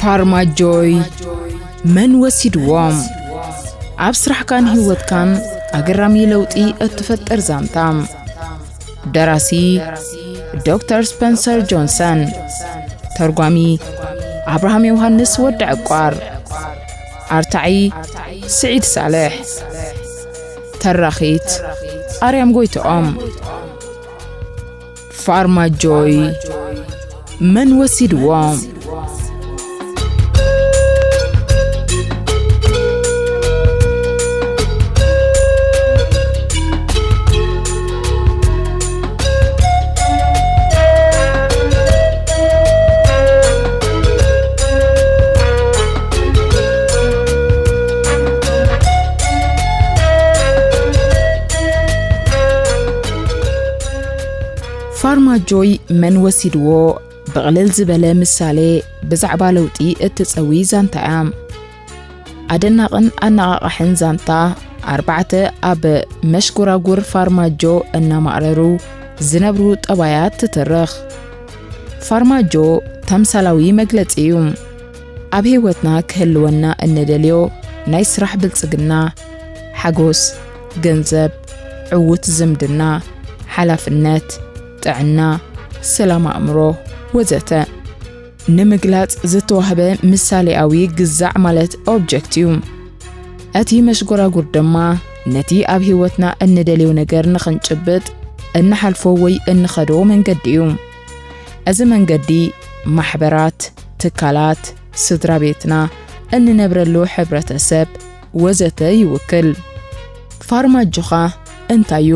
ፋርማጆይ መን ወሲድዎም? ኣብ ስራሕካን ህይወትካን ኣገራሚ ለውጢ እትፈጥር ዛንታ። ደራሲ ዶክተር ስፐንሰር ጆንሰን። ተርጓሚ ኣብርሃም ዮሃንስ ወዲ ዕቋር። ኣርታዒ ስዒድ ሳልሕ። ተራኺት ኣርያም ጎይትኦም። ፋርማጆይ መን ወሲድዎ? ፋርማጆይ መን ወሲድዎ? ብቕልል ዝበለ ምሳሌ ብዛዕባ ለውጢ እትጸዊ ዛንታ እያ። ኣደናቕን ኣነቓቓሕን ዛንታ፣ ኣርባዕተ ኣብ መሽጎራጉር ፋርማጆ እናማእረሩ ዝነብሩ ጠባያት ትትርኽ። ፋርማጆ ተምሳላዊ መግለጺ እዩ። ኣብ ህይወትና ክህልወና እንደልዮ ናይ ስራሕ ብልጽግና፣ ሓጎስ፣ ገንዘብ፣ ዕዉት ዝምድና፣ ሓላፍነት፣ ጥዕና፣ ሰላም ኣእምሮ፣ ወዘተ ንምግላጽ ዝተዋህበ ምሳሌኣዊ ግዛዕ ማለት ኦብጀክት እዩ። እቲ መሽጎራጉር ድማ ነቲ ኣብ ህይወትና እንደልዮ ነገር ንኽንጭብጥ እንሓልፎ ወይ እንኸዶ መንገዲ እዩ። እዚ መንገዲ ማሕበራት፣ ትካላት፣ ስድራ ቤትና፣ እንነብረሉ ሕብረተሰብ ወዘተ ይውክል። ፋርማጆኻ እንታይ እዩ?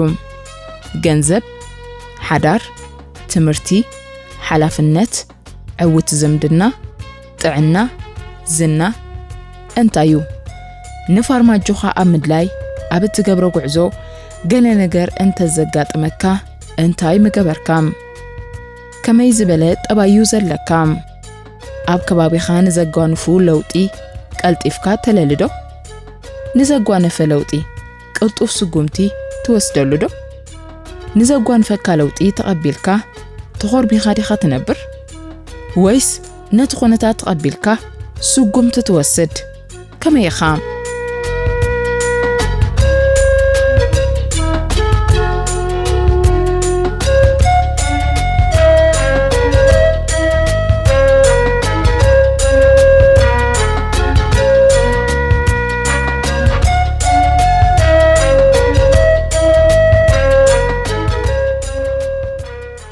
ገንዘብ፣ ሓዳር፣ ትምህርቲ፣ ሓላፍነት፣ ዕዉት ዝምድና፣ ጥዕና፣ ዝና እንታይ እዩ? ንፋርማጆኻ ኣብ ምድላይ ኣብ እትገብሮ ጉዕዞ ገለ ነገር እንተዘጋጥመካ እንታይ ምገበርካ? ከመይ ዝበለ ጠባይ እዩ ዘለካ? ኣብ ከባቢኻ ንዘጓንፉ ለውጢ ቀልጢፍካ ተለልዶ? ንዘጓነፈ ለውጢ ቅልጡፍ ስጉምቲ ትወስደሉ ዶ? ንዘጓንፈካ ለውጢ ተቐቢልካ ተኾርሚኻ ዲኻ ትነብር? ወይስ ነቲ ኩነታት ተቐቢልካ ስጉምቲ ትወስድ? ከመይ ኢኻ?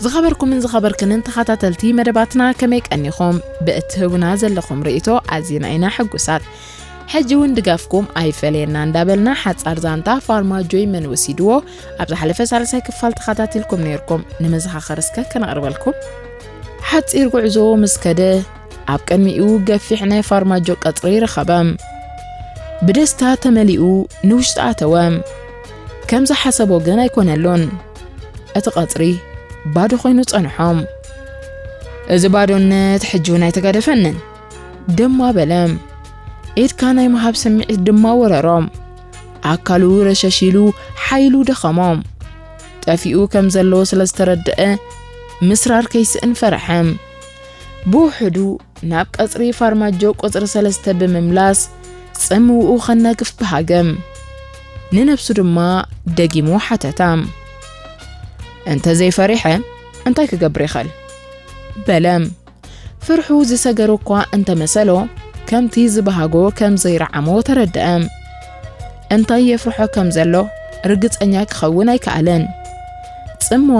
ዝኸበርኩምን ዝኸበርክንን ተኸታተልቲ መደባትና ከመይ ቀኒኹም? ብእትህቡና ዘለኹም ርእይቶ ኣዚና ኢና ሕጉሳት። ሕጂ እውን ድጋፍኩም ኣይፈለየና እንዳበልና ሓጻር ዛንታ ፋርማጆይ መን ወሲድዎ ኣብ ዝሓለፈ ሳልሳይ ክፋል ተኸታቲልኩም ነይርኩም። ንመዘኻኸር እስከ ከነቕርበልኩም። ሓጺር ጉዕዞ ምስ ከደ ኣብ ቅድሚኡ ገፊሕ ናይ ፋርማጆ ቀጽሪ ረኸበ። ብደስታ ተመሊኡ ንውሽጢ ኣተወ። ከም ዝሓሰቦ ግን ኣይኮነሉን። እቲ ቀጽሪ ባዶ ኮይኑ ጸንሖ። እዚ ባዶነት ሕጂ እውን ኣይተጋደፈንን። ደማ በለ። ኢድካ ናይ ምሃብ ስምዒት ድማ ወረሮ። ኣካሉ ረሸሽ ኢሉ ሓይሉ ደኸሞ። ጠፊኡ ከም ዘሎ ስለ ዝተረድአ ምስራር ከይስእን ፈረሐ። ብውሕዱ ናብ ቀጽሪ ፋርማጆ ቁጽሪ ሰለስተ ብምምላስ ጽምውኡ ከናግፍ ብሃገ። ንነብሱ ድማ ደጊሙ ሓተታ። እንተ ዘይፈሪሐ እንታይ ክገብር ይኽእል? በለ። ፍርሑ ዝሰገረ እኳ እንተመሰሎ፣ ከምቲ ዝበሃጎ ከም ዘይረዓሞ ተረድአ። እንታይ የፍርሖ ከም ዘሎ ርግጸኛ ክኸውን ኣይከኣለን። ጽምዋ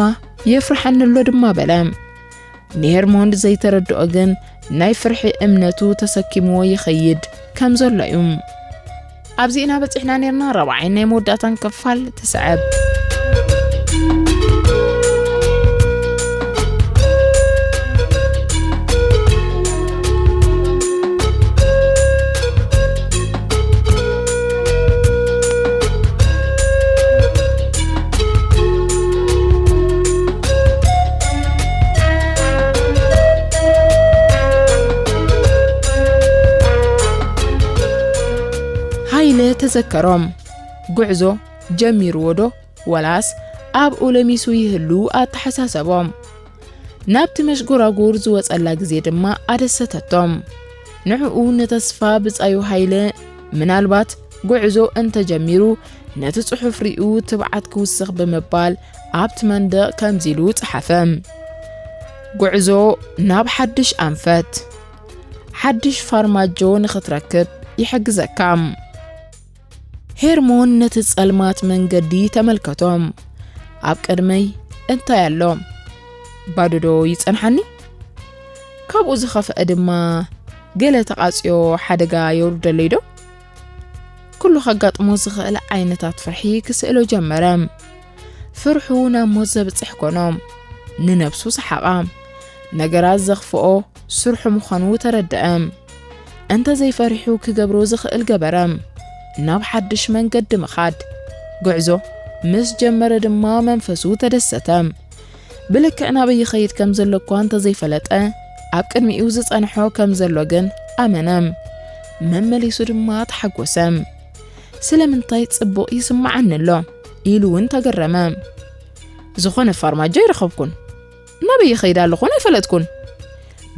የፍርሐኒ ኣሎ ድማ በለ። ንሄርሞንድ ዘይተረድኦ ግን ናይ ፍርሒ እምነቱ ተሰኪምዎ ይኸይድ ከም ዘሎ እዩ። ኣብዚ ኢና በጺሕና ነርና። ራብዓይ ናይ መወዳእታን ክፋል ትስዕብ። ሃይለ ተዘከሮም። ጉዕዞ ጀሚርዎ ዶ ወላስ ኣብኡ ለሚሱ ይህሉ ኣተሓሳሰቦም። ናብቲ መሽጎራጉር ዝወጸላ ግዜ ድማ ኣደሰተቶም። ንዕኡ ንተስፋ ብጻዩ ሃይለ ምናልባት ጉዕዞ እንተጀሚሩ ነቲ ጽሑፍ ሪኡ ትብዓት ክውስኽ ብምባል ኣብቲ መንደቕ ከምዚ ኢሉ ጸሓፈ። ጉዕዞ ናብ ሓድሽ ኣንፈት። ሓድሽ ፋርማጆ ንኽትረክብ ይሕግዘካ። ሄርሞን ነቲ ጸልማት መንገዲ ተመልከቶም። ኣብ ቅድመይ እንታይ ኣሎ? ባዶ ዶ ይጸንሓኒ? ካብኡ ዝኸፍአ ድማ ገለ ተቓጽዮ ሓደጋ የውርደለይ ዶ? ኩሉ ከጋጥሞ ዝኽእል ዓይነታት ፍርሒ ክስእሎ ጀመረ። ፍርሑ ናብ ሞት ዘብጽሕ ኮኖ። ንነብሱ ሰሓቓ። ነገራት ዘኽፍኦ ስርሑ ምዃኑ ተረድአ። እንተ ዘይፈሪሑ ክገብሮ ዝኽእል ገበረ። ናብ ሓድሽ መንገዲ ምኻድ። ጉዕዞ ምስ ጀመረ ድማ መንፈሱ ተደሰተ። ብልክዕ ናበይ ይኸይድ ከም ዘሎ እኳ እንተ ዘይፈለጠ፣ ኣብ ቅድሚኡ ዝጸንሖ ከም ዘሎ ግን ኣመነ። መመሊሱ ድማ ተሓጎሰ። ስለምንታይ ጽቡቕ ይስምዓኒ ኣሎ? ኢሉ እውን ተገረመ። ዝኾነ ፋርማጆ ኣይረኸብኩን። ናበይ ይኸይድ ኣለኹን ኣይፈለጥኩን።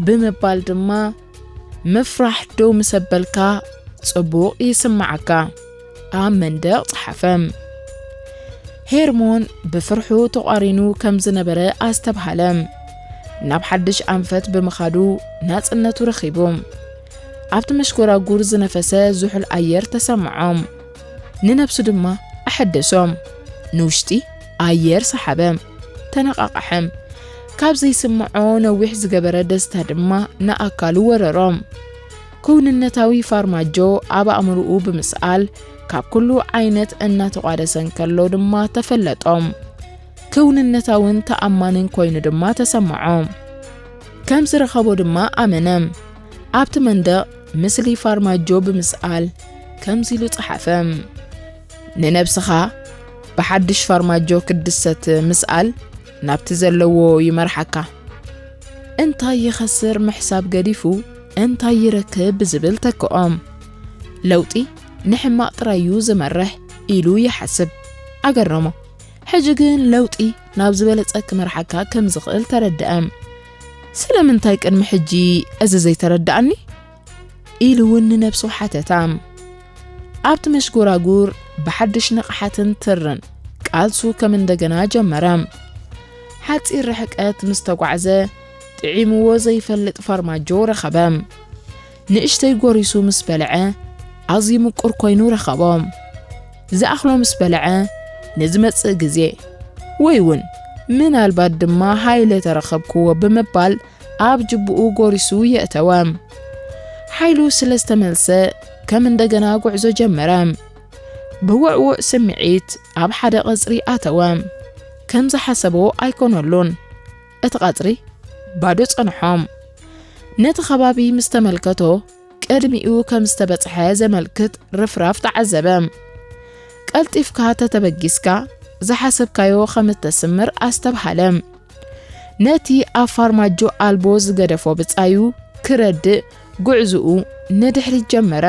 ብምባል ድማ ምፍራሕ ደው ምስ ኣበልካ ጽቡቕ ይስምዓካ። ኣብ መንደቕ ጸሓፈ። ሄርሞን ብፍርሑ ተቋሪኑ ከም ዝነበረ ኣስተብሃለ። ናብ ሓድሽ ኣንፈት ብምኻዱ ናጽነቱ ረኺቡ። ኣብቲ መሽጎራጉር ዝነፈሰ ዝሑል ኣየር ተሰምዖ። ንነብሱ ድማ ኣሐደሶ። ንውሽጢ ኣየር ሰሓበ። ተነቓቕሐ። ካብ ዘይስምዖ ነዊሕ ዝገበረ ደስታ ድማ ንኣካሉ ወረሮ። ክውንነታዊ ፋርማጆ ኣብ ኣእምሮኡ ብምስኣል ካብ ኩሉ ዓይነት እናተቋደሰ እንከሎ ድማ ተፈለጦ። ክውንነታውን ተኣማንን ኮይኑ ድማ ተሰምዖ። ከም ዝረኸቦ ድማ ኣመነ። ኣብቲ መንደቕ ምስሊ ፋርማጆ ብምስኣል ከምዚ ኢሉ ጸሓፈ። ንነብስኻ ብሓድሽ ፋርማጆ ክትድሰት ምስኣል ናብቲ ዘለዎ ይመርሓካ። እንታይ ይኸስር ምሕሳብ ገዲፉ እንታይ ይረክብ ብዝብል ተክኦም። ለውጢ ንሕማቕ ጥራይ እዩ ዝመርሕ ኢሉ ይሓስብ። ኣገረሞ። ሕጂ ግን ለውጢ ናብ ዝበለጸ ክመርሓካ ከም ዝኽእል ተረድአ። ስለምንታይ ቅድሚ ሕጂ እዚ ዘይተረድኣኒ? ኢሉ እውን ንነብሱ ሓተታ። ኣብቲ መሽጎራጉር ብሓድሽ ንቕሓትን ትርን ቃልሱ ከም እንደገና ጀመረ። ሓጺር ርሕቀት ምስ ተጓዕዘ ጥዒምዎ ዘይፈልጥ ፋርማጆ ረኸበ። ንእሽተይ ጎሪሱ ምስ በልዐ ኣዝዩ ምቁር ኮይኑ ረኸቦ። ዝኣኽሎ ምስ በልዐ ንዝመጽእ ግዜ ወይ እውን ምናልባት ድማ ሃይለ ተረኸብክዎ ብምባል ኣብ ጅብኡ ጎሪሱ የእተወ። ሓይሉ ስለ ዝተመልሰ ከም እንደገና ጉዕዞ ጀመረ። ብውዕዉዕ ስምዒት ኣብ ሓደ ቀጽሪ ኣተወ። ከም ዝሓሰቦ ኣይኮነሉን። እቲ ቀጽሪ ባዶ ጸንሖ። ነቲ ከባቢ ምስ ተመልከቶ ቅድሚኡ ከም ዝተበጽሐ ዘመልክት ርፍራፍ ተዓዘበ። ቀልጢፍካ ተተበጊስካ ዝሓሰብካዮ ከም እተስምር ኣስተብሃለ። ነቲ ኣብ ፋርማጆ ኣልቦ ዝገደፎ ብጻዩ ክረድእ ጉዕዝኡ ንድሕሪት ጀመረ።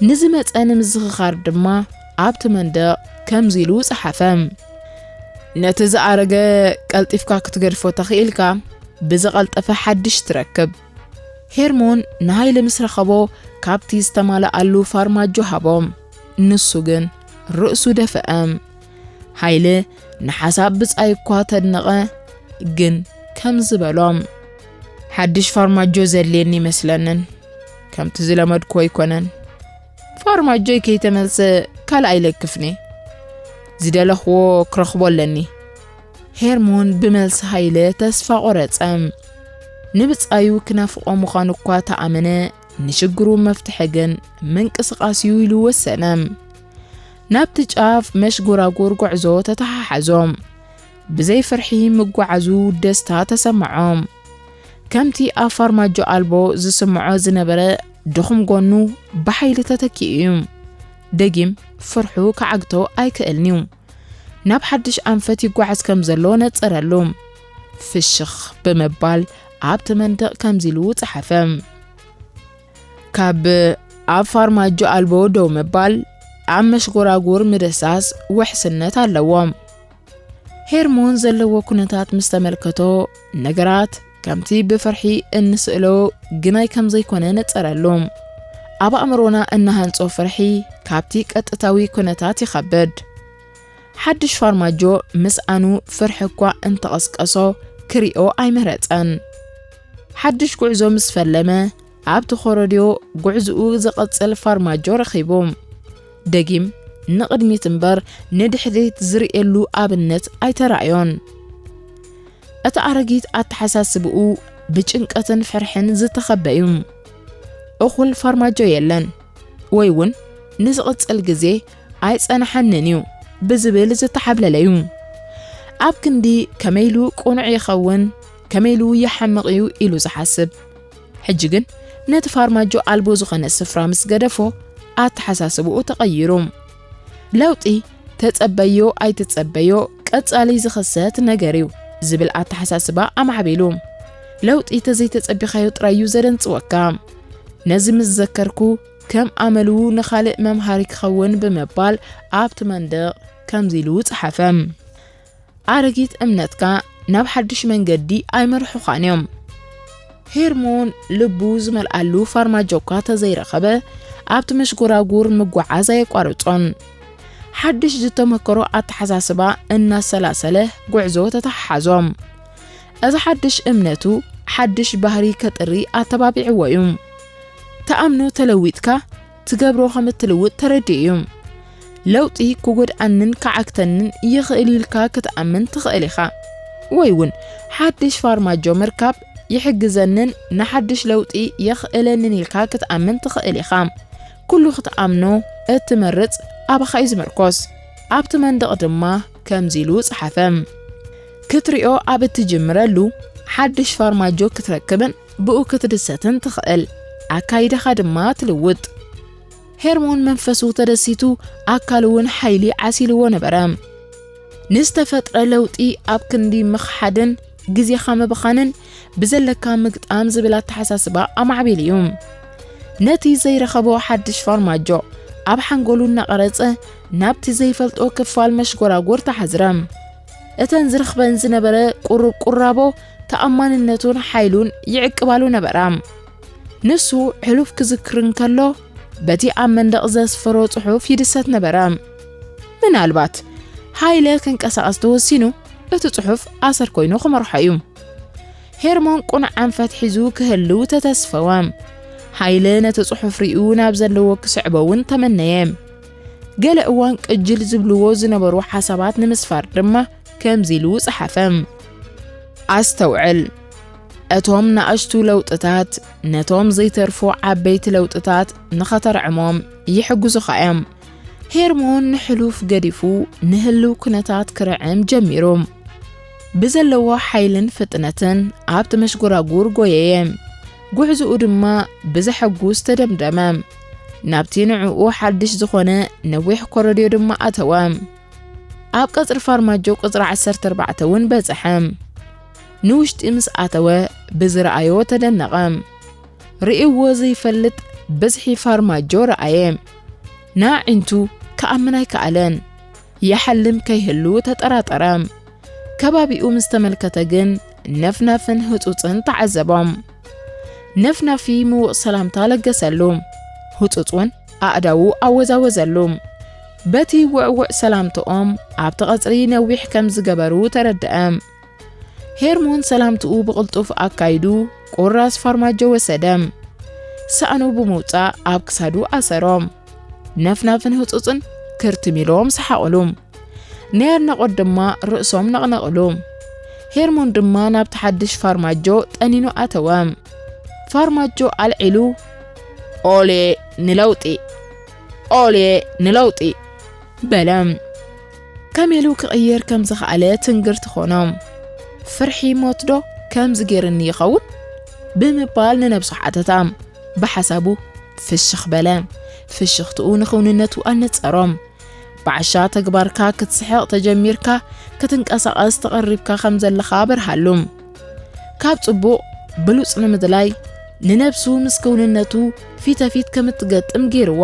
ንዝመጸ ንምዝኽኻር ድማ ኣብቲ መንደቕ ከምዚ ኢሉ ጸሓፈ። ነቲ ዝኣረገ ቀልጢፍካ ክትገድፎ ተኽኢልካ ብዝቐልጠፈ ሓድሽ ትረክብ። ሄርሞን ንሃይለ ምስ ረኸቦ ካብቲ ዝተማልኣሉ ፋርማጆ ሃቦ። ንሱ ግን ርእሱ ደፍአ። ሃይለ ንሓሳብ ብጻይ እኳ ተድነቐ፣ ግን ከም ዝበሎም ሓድሽ ፋርማጆ ዘድልየኒ ይመስለንን ከምቲ ዝለመድኩ ኣይኮነን። ፋርማጆይ ከይተመልሰ ካልኣይ ለክፍኒ ዝደለኽዎ ክረኽቦ ኣለኒ። ሄርሞን ብመልሲ ሃይለ ተስፋ ቆረጸ። ንብጻዩ ክናፍቆ ምዃኑ እኳ ተኣመነ፣ ንሽግሩ መፍትሒ ግን ምንቅስቃስ እዩ ኢሉ ወሰነ። ናብቲ ጫፍ መሽጎራጎር ጉዕዞ ተተሓሓዞ። ብዘይ ፍርሒ ምጓዓዙ ደስታ ተሰምዖ። ከምቲ ኣብ ፋርማጆ ኣልቦ ዝስምዖ ዝነበረ ድኹም ጎኑ ብሓይሊ ተተኪኡ እዩ። ደጊም ፍርሑ ክዓግቶ ኣይክእልን'ዩ። ናብ ሓድሽ ኣንፈት ይጓዓዝ ከም ዘሎ ነጸረሉ። ፍሽኽ ብምባል ኣብቲ መንደቕ ከምዚ ኢሉ ጸሓፈ። ካብ ኣብ ፋርማጆ ኣልቦ ደው ምባል ኣብ መሽጎራጉር ምድህሳስ ውሕስነት ኣለዎ። ሄርሞን ዘለዎ ኩነታት ምስ ተመልከቶ ነገራት ከምቲ ብፍርሒ እንስእሎ ግናይ ከም ዘይኮነ ነጸረሉ። ኣብ ኣእምሮና እንሃንጾ ፍርሒ ካብቲ ቀጥታዊ ኩነታት ይኸብድ። ሓድሽ ፋርማጆ ምስኣኑ ፍርሒ እኳ እንተቐስቀሶ ክሪኦ ኣይመረጸን። ሓድሽ ጉዕዞ ምስ ፈለመ ኣብቲ ኮረድዮ ጉዕዝኡ ዝቐጽል ፋርማጆ ረኺቡ። ደጊም ንቕድሚት እምበር ንድሕሪት ዝርእየሉ ኣብነት ኣይተራእዮን። እቲ ኣረጊት ኣተሓሳስብኡ ብጭንቀትን ፍርሕን ዝተኸበ እዩ። እኹል ፋርማጆ የለን ወይ እውን ንዝቕጽል ግዜ ኣይጸንሓንን እዩ ብዝብል ዝተሓብለለ እዩ። ኣብ ክንዲ ከመይ ኢሉ ቅኑዕ ይኸውን፣ ከመይ ኢሉ ይሓምቕ እዩ ኢሉ ዝሓስብ። ሕጂ ግን ነቲ ፋርማጆ ኣልቦ ዝኾነ ስፍራ ምስ ገደፎ ኣተሓሳስብኡ ተቐይሩ። ለውጢ ተጸበዮ ኣይትጸበዮ ቀጻሊ ዝኽሰት ነገር እዩ ዝብል ኣተሓሳስባ ኣማዕቢሉ። ለውጢ ተዘይተጸቢኻዮ ጥራይ እዩ ዘደንጽወካ። ነዚ ምስ ዘከርኩ ከም ኣመሉ ንኻልእ መምሃሪ ክኸውን ብምባል ኣብቲ መንደቕ ከምዚ ኢሉ ጸሓፈ። ኣረጊት እምነትካ ናብ ሓድሽ መንገዲ ኣይመርሑኻን እዮም። ሄርሞን ልቡ ዝመልኣሉ ፋርማጆ እኳ ተዘይረኸበ ኣብቲ መሽጎራጉር ምጓዓዝ ኣየቋርጾን። ሓድሽ ዝተመከሮ ኣተሓሳስባ እናሰላሰለ ጉዕዞ ተተሓሓዞም። እዚ ሓድሽ እምነቱ ሓድሽ ባህሪ ከጥሪ ኣተባቢዕዎ እዩ። ተኣምኖ ተለዊጥካ ትገብሮ ከም እትልውጥ ተረዲኡ እዩ። ለውጢ ክጎድኣንን ክዓግተንን ይኽእል ኢልካ ክትኣምን ትኽእል ኢኻ። ወይ እውን ሓድሽ ፋርማጆ ምርካብ ይሕግዘንን ንሓድሽ ለውጢ የኽእለንን ኢልካ ክትኣምን ትኽእል ኢኻ። ኩሉ ክትኣምኖ እትመርጽ ኣባኻ እዩ ዝምርኮስ። ኣብቲ መንደቕ ድማ ከምዚ ኢሉ ጸሓፈ። ክትሪኦ ኣብ እትጅምረሉ ሓድሽ ፋርማጆ ክትረክብን ብኡ ክትድሰትን ትኽእል። ኣካይዳኻ ድማ ትልውጥ። ሄርሞን መንፈሱ ተደሲቱ ኣካሉ እውን ሓይሊ ዓሲልዎ ነበረ። ንዝተፈጥረ ለውጢ ኣብ ክንዲ ምኽሓድን ግዜኻ ምብኻንን ብዘለካ ምግጣም ዝብል ኣተሓሳስባ ኣማዕቢሉ እዩ። ነቲ ዘይረኸቦ ሓድሽ ፋርማጆ ኣብ ሓንጎሉ እናቐረጸ ናብቲ ዘይፈልጦ ክፋል መሽጎራጎር ተሓዝረ። እተን ዝረኽበን ዝነበረ ቁሩብ ቁራቦ ተኣማንነቱን ሓይሉን ይዕቅባሉ ነበራ። ንሱ ሕሉፍ ክዝክር እንከሎ በቲ ኣብ መንደቕ ዘስፈሮ ጽሑፍ ይድሰት ነበረ። ምናልባት ሃይለ ክንቀሳቐስ ተወሲኑ እቲ ጽሑፍ ኣሰር ኮይኑ ክመርሖ እዩ። ሄርሞን ቁኑዕ ኣንፈት ሒዙ ክህልው ተተስፈወ። ሃይለ ነቲ ጽሑፍ ሪኡ ናብ ዘለዎ ክስዕቦ እውን ተመነየ። ገለ እዋን ቅጅል ዝብልዎ ዝነበሩ ሓሳባት ንምስፋር ድማ ከምዚ ኢሉ ጸሓፈ። ኣስተውዕል፣ እቶም ናእሽቱ ለውጥታት ነቶም ዘይተርፉ ዓበይቲ ለውጥታት ንኸተርዕሞም ይሕግዙኻ እዮም። ሄርሞን ንሕሉፍ ገዲፉ ንህልው ኩነታት ክርዕም ጀሚሩ። ብዘለዎ ሓይልን ፍጥነትን ኣብቲ መሽጎራጉር ጎየየ። ጉዕዝኡ ድማ ብዘሐጉስ ተደምደመ። ናብቲ ንዕኡ ሓድሽ ዝኾነ ነዊሕ ኮረድዮ ድማ ኣተወ። ኣብ ቀጽሪ ፋርማጆ ቁጽሪ ዓሰርተ ኣርባዕተ እውን በጽሐ። ንውሽጢ ምስ ኣተወ ብዝረኣዮ ተደነቐ። ርእይዎ ዘይፈልጥ ብዝሒ ፋርማጆ ረኣየ። ንኣዒንቱ ክኣምን ኣይከኣለን። ይሓልም ከይህሉ ተጠራጠረ። ከባቢኡ ምስ ተመልከተ ግን ነፍናፍን ህጹጽን ተዓዘቦም። ነፍናፊ ምዉቕ ሰላምታ ለገሰሉ። ህጹጽ እውን ኣእዳዉ ኣወዛወዘሉ። በቲ ውዕዉዕ ሰላምትኦም ኣብቲ ቀጽሪ ነዊሕ ከም ዝገበሩ ተረድአ። ሄርሞን ሰላምትኡ ብቕልጡፍ ኣካይዱ ቁራስ ፋርማጆ ወሰደ። ሳእኑ ብምውጻእ ኣብ ክሳዱ ኣሰሮም። ነፍናፍን ህጹጽን ክርትም ኢሎም ሰሓቑሉ። ናይ ኣድናቖት ድማ ርእሶም ነቕነቕሉ። ሄርሞን ድማ ናብቲ ሓድሽ ፋርማጆ ጠኒኑ ኣተወ። ፋርማጆ ኣልዒሉ፣ "ኦሌ ንለውጢ! ኦሌ ንለውጢ!" በለ። ከመይ ኢሉ ክቕየር ከም ዝኸኣለ ትንግርቲ ኾኖ። "ፍርሒ ሞት ዶ ከምዚ ገይርኒ ይኸውን?" ብምባል ንነብሱ ሓተታ። ብሓሳቡ ፍሽኽ በለ። ፍሽኽትኡ ንኽውንነቱ ኣነጸሮም። ብዓሻ ተግባርካ ክትስሕቕ ተጀሚርካ፣ ክትንቀሳቐስ ተቐሪብካ ከም ዘለኻ በርሃሉ። ካብ ጽቡቕ ብሉጽ ንምድላይ፣ ንነብሱ ምስ ክውንነቱ ፊተፊት ከም እትገጥም ገይርዋ።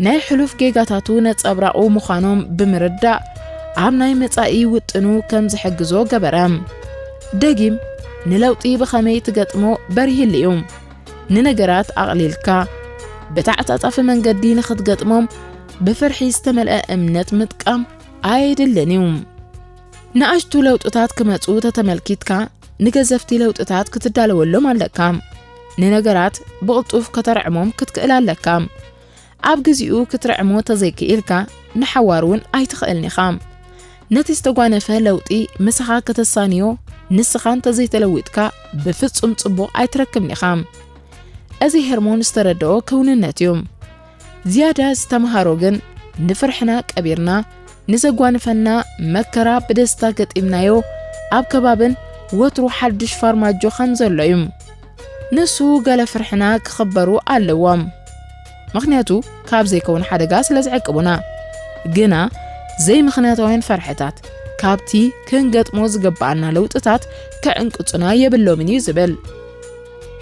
ናይ ሕሉፍ ጌጋታቱ ነጸብራቑ ምዃኖም ብምርዳእ፣ ኣብ ናይ መጻኢ ውጥኑ ከም ዝሕግዞ ገበረ። ደጊም ንለውጢ ብኸመይ ትገጥሞ በሪህሉ እዩ። ንነገራት ኣቕሊልካ ብተዓጻጻፊ መንገዲ ንኽትገጥሞም ብፍርሒ ዝተመልአ እምነት ምጥቃም ኣየድልን እዩ። ንኣሽቱ ለውጥታት ክመጹ ተተመልኪትካ፣ ንገዘፍቲ ለውጥታት ክትዳለወሎም ኣለካ። ንነገራት ብቕልጡፍ ከተርዕሞም ክትክእል ኣለካ። ኣብ ግዜኡ ክትርዕሞ ተዘይክኢልካ፣ ንሓዋር እውን ኣይትኽእልን ኢኻ። ነቲ ዝተጓነፈ ለውጢ ምሳኻ ከተሳንዮ፣ ንስኻ እንተዘይተለዊጥካ፣ ብፍጹም ጽቡቕ ኣይትረክብን ኢኻ። እዚ ሄርሞን ዝተረድኦ ክውንነት እዩ። ዝያዳ ዝተምሃሮ ግን፣ ንፍርሕና ቀቢርና፣ ንዘጓንፈና መከራ ብደስታ ገጢምናዮ፣ ኣብ ከባብን ወትሩ ሓድሽ ፋርማጆ ከም ዘሎ እዩ። ንሱ ገለ ፍርሕና ክኽበሩ ኣለዎም። ምኽንያቱ ካብ ዘይከውን ሓደጋ ስለ ዝዕቅቡና። ግና ዘይምኽንያታውያን ፈርሕታት ካብቲ ክንገጥሞ ዝግብኣና ለውጥታት ከዕንቅጹና የብሎምን እዩ ዝብል።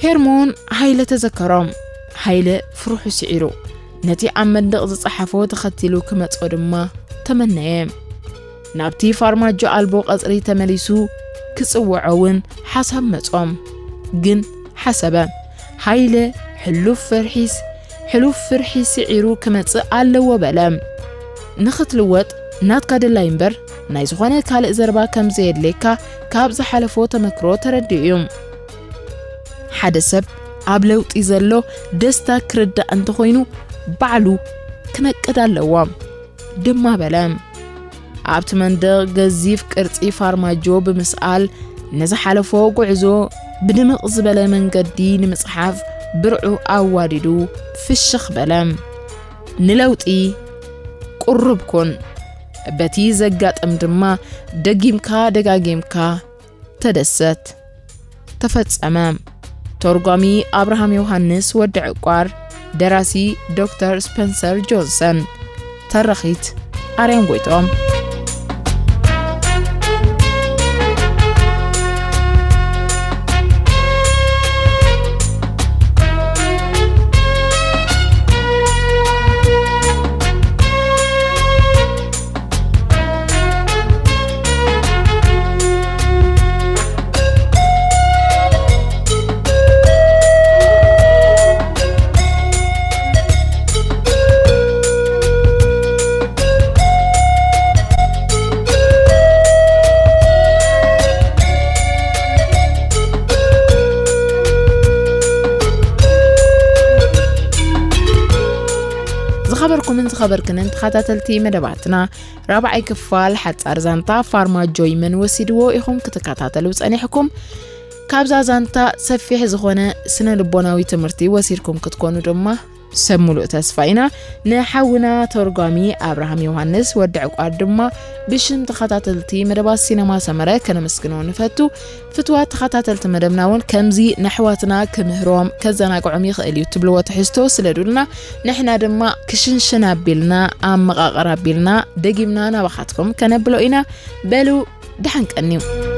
ሄርሞን ሃይለ ተዘከሮም። ሃይለ ፍርሑ ስዒሩ ነቲ ኣብ መንደቕ ዝጸሓፎ ተኸቲሉ ክመጾ ድማ ተመነየ። ናብቲ ፋርማጆ ኣልቦ ቀጽሪ ተመሊሱ ክጽውዖ እውን ሓሳብ መጾም። ግን ሓሰበ። ሃይለ ሕሉፍ ፍርሒስ፣ ሕሉፍ ፍርሒ ስዒሩ ክመጽእ ኣለዎ በለ። ንኽትልወጥ ናትካ ድላይ እምበር ናይ ዝኾነ ካልእ ዘረባ ከም ዘየድልየካ ካብ ዝሓለፎ ተመክሮ ተረዲኡ እዩ። ሓደ ሰብ ኣብ ለውጢ ዘሎ ደስታ ክርዳእ እንተኾይኑ ባዕሉ ክነቅድ ኣለዎ ድማ በለ። ኣብቲ መንደቕ ገዚፍ ቅርጺ ፋርማጆ ብምስኣል ንዝሓለፎ ጉዕዞ ብድምቕ ዝበለ መንገዲ ንምጽሓፍ ብርዑ ኣዋዲዱ ፍሽኽ በለ። ንለውጢ ቁሩብ ኩን። በቲ ዘጋጥም ድማ ደጊምካ ደጋጊምካ ተደሰት። ተፈጸመ። ተርጓሚ ኣብርሃም ዮሃንስ ወዲ ዕቋር፣ ደራሲ ዶክተር ስፐንሰር ጆንሰን፣ ተራኺት ኣርያም ጎይትኦም። ዝኸበርኩምን ዝኸበርክንን ተኸታተልቲ መደባትና፣ ራብዓይ ክፋል ሓጻር ዛንታ ፋርማጆ መን ወሲድዎ ኢኹም ክትከታተሉ ጸኒሕኩም። ካብዛ ዛንታ ሰፊሕ ዝኾነ ስነ ልቦናዊ ትምህርቲ ወሲድኩም ክትኮኑ ድማ ሰብ ሙሉእ ተስፋ ኢና። ንሓውና ተርጓሚ ኣብርሃም ዮሃንስ ወዲ ዕቋር ድማ ብሽም ተኸታተልቲ መደባት ሲነማ ሰመረ ከነመስግኖ ንፈቱ። ፍትዋት ተኸታተልቲ መደብና እውን ከምዚ ነሕዋትና ክምህሮም ከዘናግዖም ይኽእል እዩ ትብልዎ ትሕዝቶ ስደዱልና። ንሕና ድማ ክሽንሽን ኣቢልና ኣመቓቕር ኣቢልና ደጊምና ናባኻትኩም ከነብሎ ኢና። በሉ ደሓን ቀንዩ።